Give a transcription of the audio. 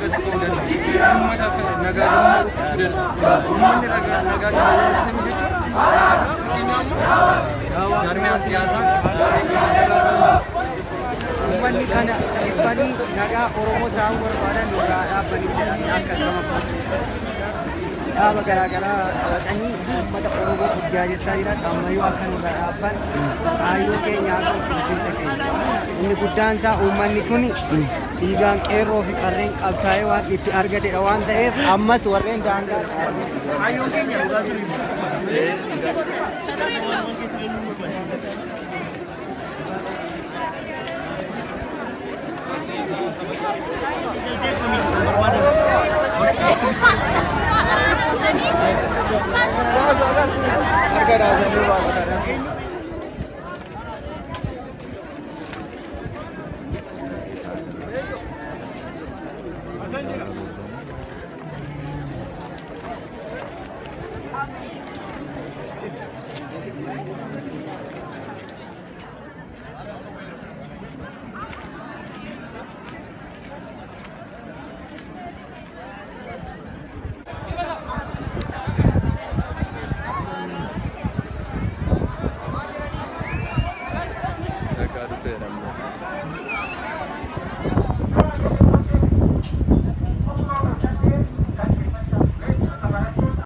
irratti ka'uu danda'a. Uummata nagaa gammuu rukuchuu danda'a. Uummanni nagaa gammuu jechuun fakkeenyaaf jaarmiyaan siyaasaa Uummanni kana dhibbanii nagaa Oromoo isaan barbaadan nurraa dhaabbanii jedhanii akka gama dhaaba garaagaraa qabatanii uummata Oromoo burjaajessaa jiran ammayyuu akka nurraa dhaabban kaayyoo keenya akka bulchiinsa keenya. Inni guddaan isaa uummanni kun dhiigaan qeerroo fi qarreen qabsaa'ee waan itti argatedha waan ta'eef ammas warreen daangaa Kaayyoon keenya dhugaa jiru. Harka dhaabanii baafatan.